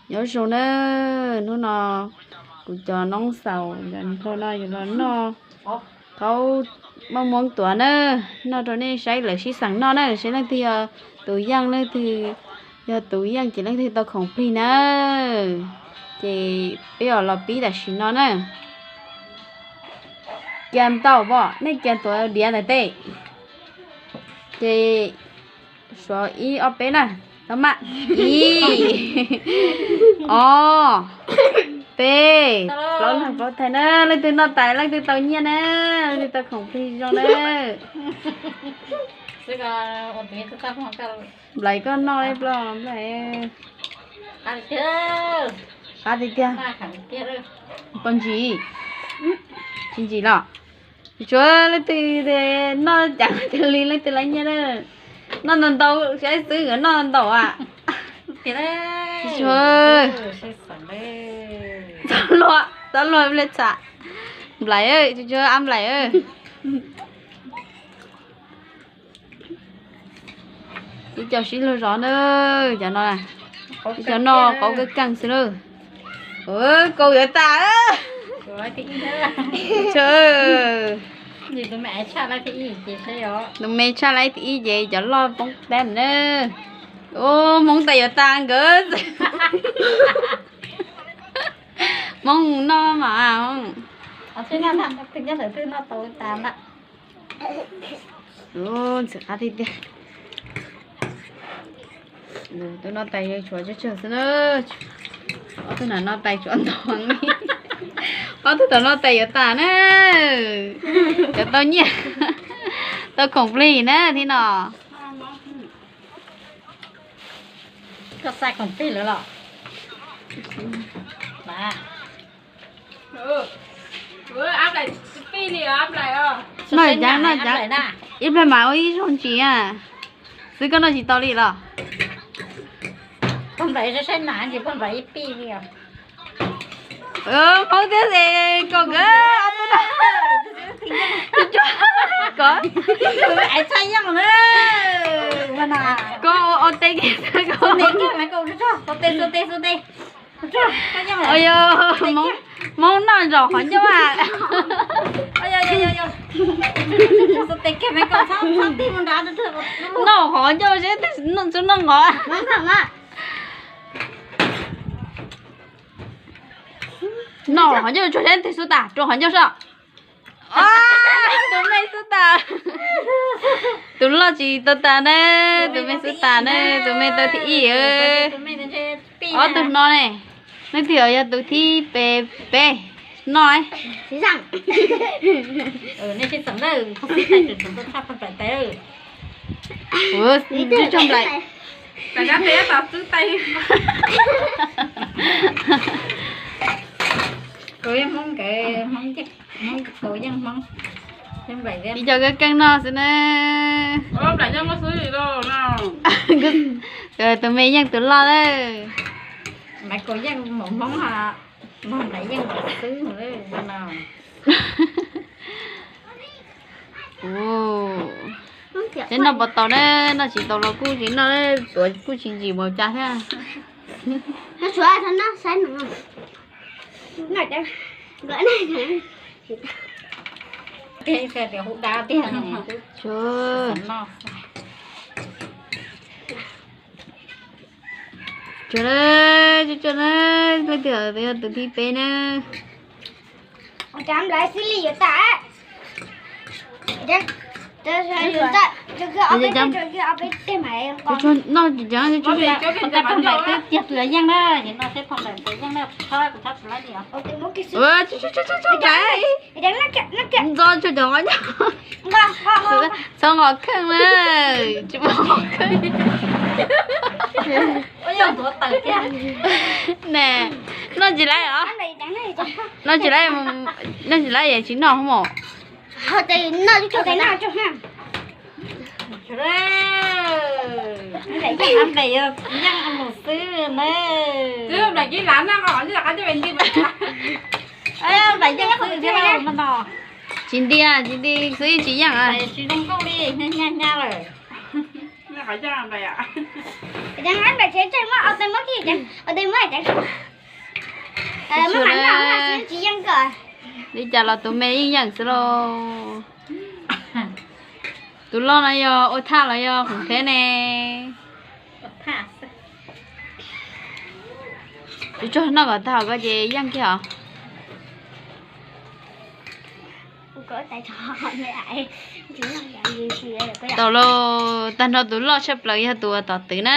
Nyob zoo na, hnub no kuv cov noob xaus cov nplog no yuav los noj qaub maj muab tuav na, noj rau nej saib lawv sib xeem noj na, saib leej twg yog tus yeej, leej twg yog tus yeej ces leej twg tau khoom plig na. Ces peb yuav los pib tam sim no na. Cia ntau pom, nej cia tuav diav ntawm tej. Ces suav ib ob peb na, tau mas. Ib, ob, peb, plaub leeg plaub thaig na, leej twg noj tas leej twg tau nyiaj na, leej twg tau khoom plig zoo na. Nplais koj noj li plaub nplais. Qab tiag tiag. Poj ntsis, tsis ntsim los. Tsuav leej twg noj cas tiag li leej twg lawv nyiaj na. Noj ntau ntau saib xwb, noj ntau a. Txhob luag, txhob luag ple txha. Nplais, tsuav ab nplais. Ib co sib luag zov na, cov no, ib co noj qaub keeb keej xwb na. Kaus yuav tas. Tus me tshaj laib thib ib ces cov loj poob dab na. Ub, Hmoob tais yuav tas nkawd. Hmoob noj mas. Ntxim qab tiag tiag. Tus noj tais tshuav tsawg tsawg xwb na. Ob tug na noj tais tshuav ntau li. Ob tug tau noj tais yuav tas na. Cov tau nyiaj, tau khoom plig na thiab no. Koj xa khoom plig lawm los? Noj cas, noj cas, ib pliag mas ua ib zaug ntsis a. Xwb koj noj tsis tau li los? Pog nplais saib saib na, ntsis pog nplais ib pij li os. Hmoob thiab es kom nkawd ob tug no. Koj, koj ua tes, Hmoob noj zaum qhov ncauj a. Noj qhov ncauj seb twg noj nqos. Noj qhov ncauj tsuag seb twg xub tas, rau qhov ncauj soj. Tus me xub tas. Tus loj tsis tau tas na, tus me xub tas na, tus me tau thib ib. Ob tug no ne, leej twg yog tus thib peb, peb noj. Ua, tso nplais. Ib co keeb keej noj xwb na. Tus me yeej tus loj lawm. Seb noj puas tau na, noj tsis tau los kuj tsis noj, tuav kuj tsis ntsim mus cas thiab. Tsuag, tsuag na, leej twg yog tus thib peb na. Noj tsis ceev. Pog nplais twb tiag tus yeej na, es no seb pog nplais tus yeej na, txhob txhob txhob nplais. Ntxo tsuag cov qhov ncauj. Txhob nqos kheej na, tsis muaj nqos kheej. Ne, noj tsis laib os. Noj tsis laib, noj tsis laib es tsis noj mos. Tsis nti, tsis nti xwb tsis yeej. Li cas los tus me yeej yeej xwb lauj. Tus loj no yog ua thaj los yog khoom theb ne? Tus tsuag noj kom tag koj ces yeej kiag os. Tau lauj, tag nrho tus loj tshaj plaws yog tus uas tom twv na.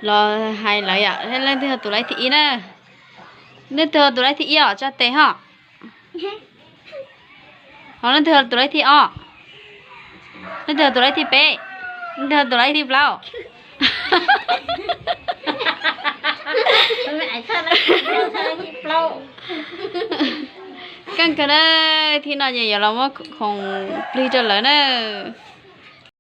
Los hais lawv yom, leej twg yog tus laiv thib ib na? Leej twg yog tus laiv thib ib os, tso tes ho. Ho leej twg yog tus laiv thib ob? Leej twg yog tus laiv thib peb? Leej twg yog tus laiv thib plaub? Keej kawg na, thib no ces yuav los muab khoom plig rau lawv na.